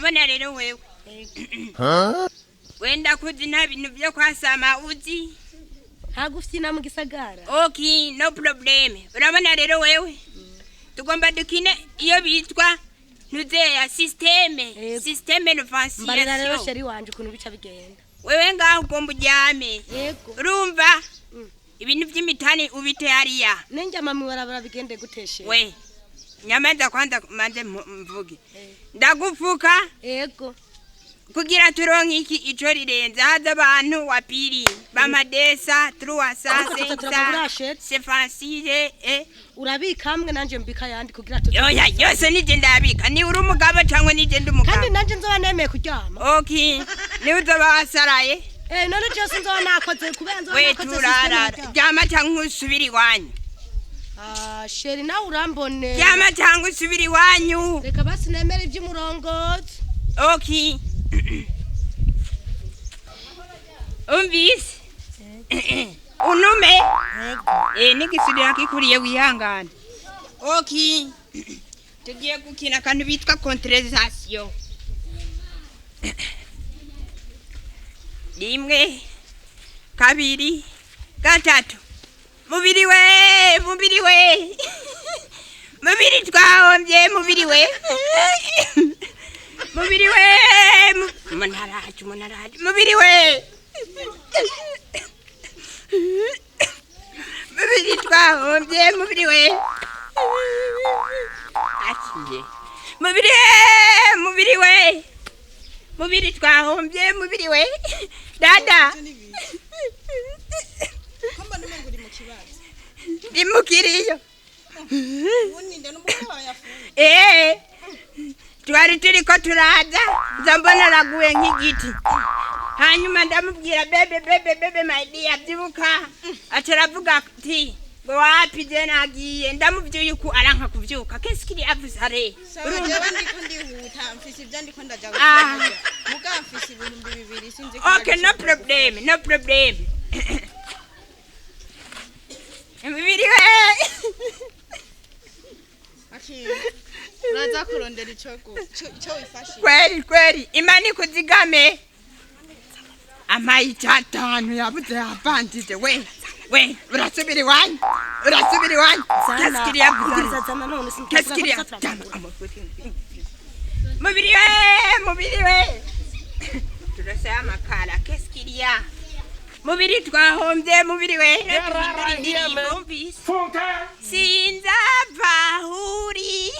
Urabona rero wewe, wenda kuzi nta bintu byo kwasama uzi. Ntagufyina mu gisagara. Okay, no problem. Urabona rero wewe, tugomba dukine iyo bitwa ntuzeya système. Yego. Système Mbarira rero, ventilation. chéri wanje, ukuntu bica bigenda. Wewe ngaho ugomba uryame. Yego. Urumva? Mm. Ibintu by'imitani ubite hariya. Nenjama mwibarabara bigende gute, chéri? We nyamanza kwanza, manze mvuge. Ndagupfuka kugira turonke iki ico rirenze haza abantu wa pili bamadesa truwasa. Ariko tuza turagura, chéri. Sefansire eh. Urabika hamwe nanje mbika yandi kugira tuze. Oya, yose nije ndabika. Ni uri umugabo cyangwa nije ndi umugabo? Kandi nanje nzoba nemeye kuryama. Okay, niwe uzoba wasaraye. Eh, none jewe sinzoba nakoze kubera nzoba We nakoze system turarara. y'ukuryama. Ryama cyangwa usubire iwanyu. Ah, chéri, nawe urambone. Ryama cyangwa usubire iwanyu. Reka basi nemere ivy'umurongozi. Okay, umvise unume eh n'igisudira kikuriye wihangane. Okay, tugiye gukina akantu bitwa contrestation. Rimwe, kabiri, gatatu. Mubiri we, mubiri we, mubiri twahombye, mubiri we, mubiri we, umuntu araje, umuntu araje. Mubiri we, mubiri twahombye, mubiri we, akiye, mubiri we, mubiri we, mubiri twahombye, mubiri we, dada. Ko mbona umengo uri mu kibazo? Ndi mukiriyo. Ubundi nde n'umugore wawe yafuye? Eh, twari turiko turaza, nza mbona araguye nk'igiti. Hanyuma ndamubwira: "Bébé, bébé, bébé, my dear, byibuka." Aca aravuga ati ngo wapi, je nagiye. Ndamuvyuye uku aranka kuvyuka. Qu'est-ce qu'il y a, vous allez? Sawa, jewe ndiko ndihuta, mfise ibyo ndiko ndaja Ah. gukora, muga mfise 2000, sinzi ko Okay, no problem, no problem. Mubiri we. Aki, uraza kurondera ico ico wifashisha. Kweli kweli, imana ikuzigame. Amaye icyatanu yabuze yavanjije. We we, urasubira iwanyu, urasubira iwanyu. Zana. Qu'est-ce qu'il y a, vous allez? Umviriza, zana none. Qu'est-ce qu'il y a? Mubiri we, mubiri we, turasaya amakara. Qu'est-ce qu'il y a? Mubiri twahombye, mubiri we. Indirimbo mvise sinzava aho uri.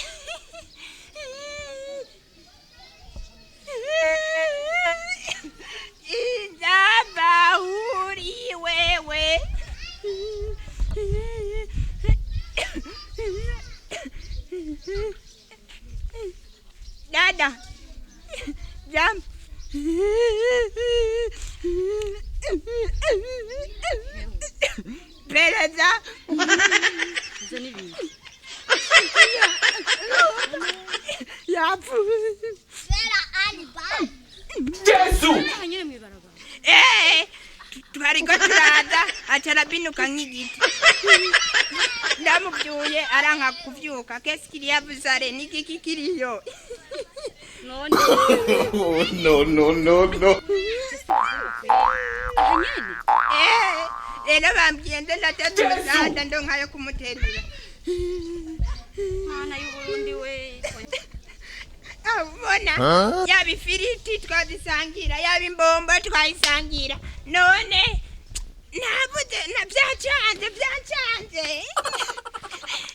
Sinzava aho uri wewe. Dada, jam pereza. Ivyo ni ibiki? Yapfuye. Aha nyene mw'ibarabara? Eh, twariko turaza aca arabinuka nk'igiti. Ndamuvyuye aranka kuvyuka. Qu'est-ce qu'il y a, vous allez? N'igiki kiriyo? None No, no, no, no. aha nyene? Eh, rero bambwiye nze ndateze uruganda ndonkayo kumuterura. Mana y'Uburundi we! Ubona yaba ifiriti twazisangira, yaba imbombo twayisangira, none nabuze na byacanze, byacanze.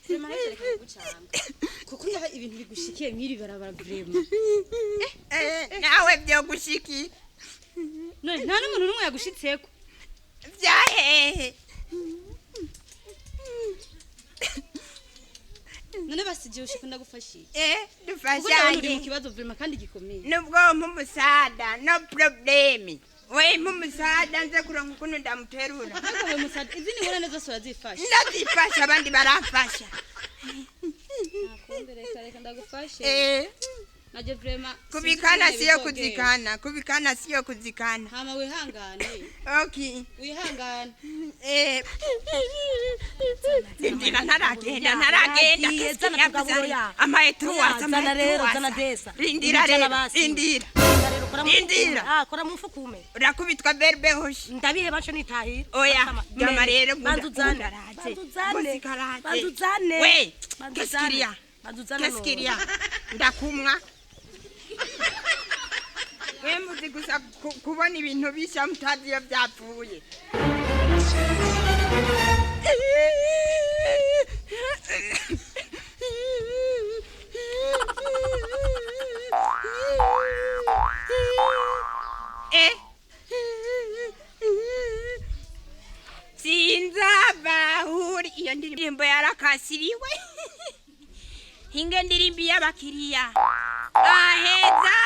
Vraiment reka kugucanga kuko ndaha ibintu bigushikiye mw'iri barabara vraiment. Eh, nawe byogushiki. None nta n'umuntu n'umwe yagushitseko? Byahehe? None basigiye ushika ndagufashiye? Eh. Kuko ndabona uri mu Dufashanye. kibazo vraiment kandi gikomeye. Nubwo mpumusada, no problem. We mpumusada nze kuronka ukuntu ndamuterura. Ariko we musada, izindi ngorane zose urazifashe. Ndazifasha, abandi baramfasha. Nakumbe, reka reka ndagufashe. Eh. Naje vraiment Kubikana sinzi siyo ingene bizogenda. kuzikana, kubikana siyo kuzikana. Hama wihangane. Okay. Wihangane. Ndindira, ntaragenda, ntaragenda. Yagiye, zana tugaburo ya. Amaye truwasa. Zana rero, zana desa. Rindira Zana rero. basi. Rindira. Rindira rero, kora mu Rindira. Ah, kora mu mufuko ume. Urakubitwa berbe hoshi. Ndabiheba nco nitahira. Oya, jama rero. Banza uzane. Gundaraje. Banza uzane. Gusikaraje. Banza uzane. We, Banza uzane. qu'est-ce qu'il y a? Banza uzane. Qu'est-ce qu'il y a? Ndakumwa. We muzi gusa kubona ibintu bishya mutazi iyo byapfuye. Eh? Sinzabahuri iyo ndirimbo yarakasiriwe. Hinge ndirimbo y'abakiriya aheza.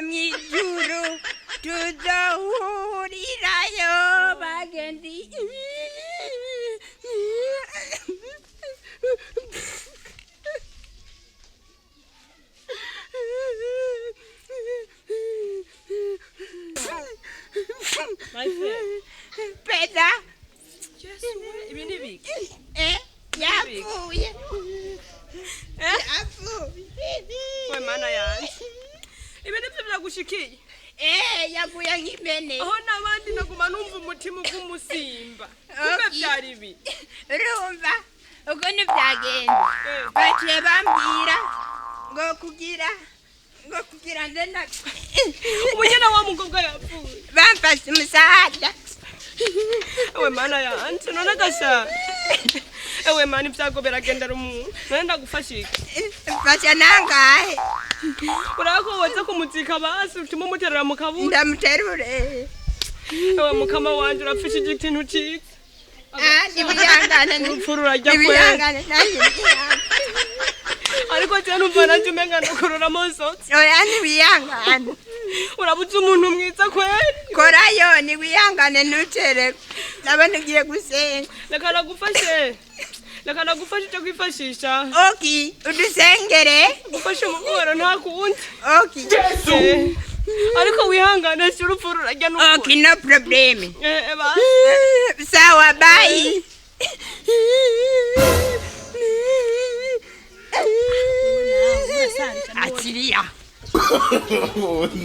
Mw'ijuru tuzohurirayo bagenzi. My friend. Peza. Yesu we, ibi ni biki? Yapfuye, yapfuye. We mana yanje. Ibi nivyo vyagushikiye? Yaguye nk'impene. Aho n'abandi naguma numva umutima ugumusimba. Kumbe vyari ibi. Urumva ukuntu byagenda? Baciye bambwira ngo kugira nze nda Ubu nyene wa mukobwa yapfuye. Bamfashe umusaada. Ewe mana yanje, none gasha. Ewe mana, ibyago biragendera umuntu. None ndagufasha iki? Mfasha nangahe? Uraba ko woza kumuzika basi utuma umuterera mu kabuga. Ndamuterure. Ewe mukama wanje, urapfishije ikintu ciza. Ah, nibihangane. Urupfu rurarya kweli. Nibihangane, nanjye nibihangane. Ariko je numva nanje umenga nokurura amosozi. Oya, nibihangane. Urabuze umuntu mwiza kweli. Korayo, nibihangane, ntucererwe, ndabona ugiye gusenga. Reka nagufashe. Reka nagufashe icyo kwifashisha. Okay, udusengere. Gufashe umubabaro nta kundi. Okay. Ariko wihangane si urupfu rurarya n'ukuri. Okay, no problem. Basi. Sawa, bye. Achilia.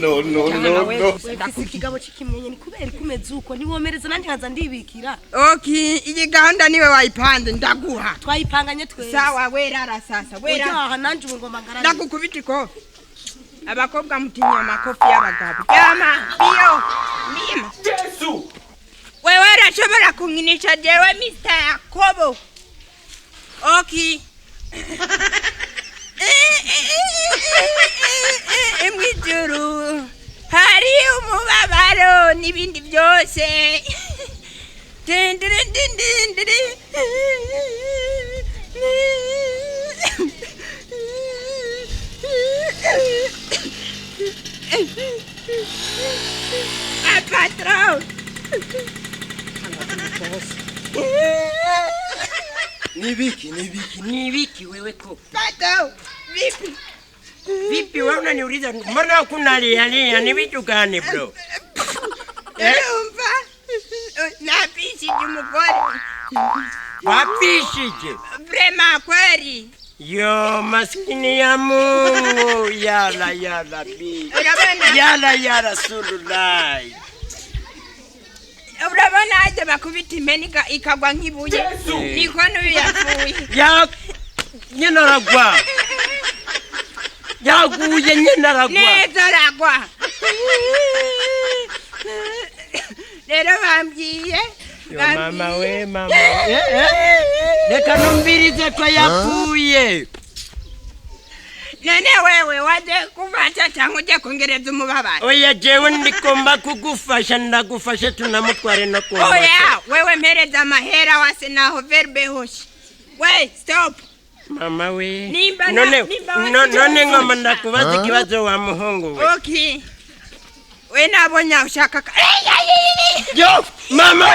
No, no, no, no. Ufise ikigabo c'ikimwenye ni kubera ikumeze uko ntiwomereza nanjye nkaza ndibikira. Okay, iyi gahunda niwe wayipanze, ndaguha. Twayipanganye twese. Sawa, werara sasa, werara. Uryoha nanjye ubu ngoma ngarara. Ndagukubita ikofi. Abakobwa mutinya amakofi y'abagabo. Ryama, biyo, mima. Yesu! Wewe urashobora kunkinisha jewe Mr. Yakobo? Okay. Mw'ijuru hari umubabaro n'ibindi byose. Dindiri dindiri. Ah, patrão! Nibiki, nibiki, nibiki wewe ko? Patrão! Vipi? Vipi wewe unaniuliza mbona kunalialia ni vitu gani bro? Urumva? Napfishije umugore. Wapfishije? Vraiment kweli. Yo maskini ya Mungu, yala yala bi. Urabona? Yala ya Rasulullah. Urabona aje bakubita impene ikagwa nk'ibuye, niko n'uyu yapfuye. Ya nyine aragwa. Yaguye nyine aragwa. Neza, aragwa. Rero bambwiye Yo mama we, mama. Eh, eh. Reka numvirize ko yapfuye. None wewe waje kufasha cyangwa uje kongereza umubabaro? Oya, jewe ndikomba kugufasha, ndagufashe tunamutware no ku Oya, wewe mpereza amahera wase naho verbe hoshi. We stop. Mama we. Nimba None none ngoma ndakubaza ikibazo wa muhungu we. Okay, we nabonye ushaka Yo mama.